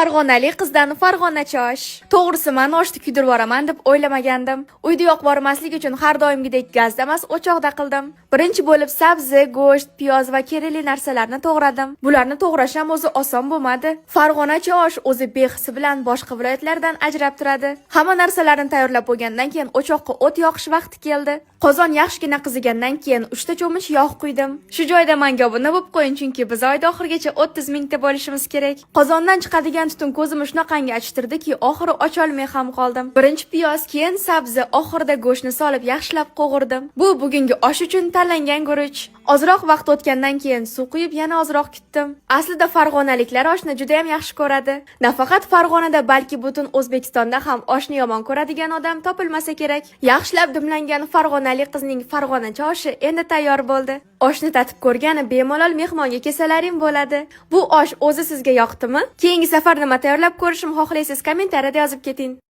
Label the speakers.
Speaker 1: Farg'onalik qizdan farg'onacha osh. To'g'risi, man oshni kuydirib yuboraman deb o'ylamagandim. Uyda yoqib bormaslik uchun har doimgidek gazda emas, o'choqda qildim. Birinchi bo'lib sabzi, go'sht, piyoz va kerakli narsalarni to'g'radim. Bularni to'g'rash ham o'zi oson bo'lmadi. Farg'onacha osh o'zi behisi bilan boshqa viloyatlardan ajrab turadi. Hamma narsalarni tayyorlab bo'lgandan keyin o'choqqa o't yoqish vaqti keldi. Qozon yaxshigina qizigandan keyin 3 ta cho'mich yog' quydim. Shu joyda menga obuna bo'lib qo'ying, chunki biz oyda oxirigacha 30 mingta bo'lishimiz kerak. Qozondan chiqadigan tutun ko'zimni shunaqangi achishtirdiki, oxiri ocholmay ham qoldim. Birinchi piyoz, keyin sabzi, oxirida go'shtni solib yaxshilab qovurdim. Bu bugungi osh uchun tanlangan guruch. Ozroq vaqt o'tgandan keyin suv quyib, yana ozroq kutdim. Aslida farg'onaliklar oshni juda ham yaxshi ko'radi. Nafaqat Farg'onada, balki butun O'zbekistonda ham oshni yomon ko'radigan odam topilmasa kerak. Yaxshilab dimlangan farg'onalik qizning farg'onacha oshi endi tayyor bo'ldi. Oshni tatib ko'rgani bemalol mehmonga kelsalaring bo'ladi. Bu osh o'zi sizga yoqdimi? Keyingi safar nima tayyorlab ko'rishimni xohlaysiz, kommentariyada yozib keting.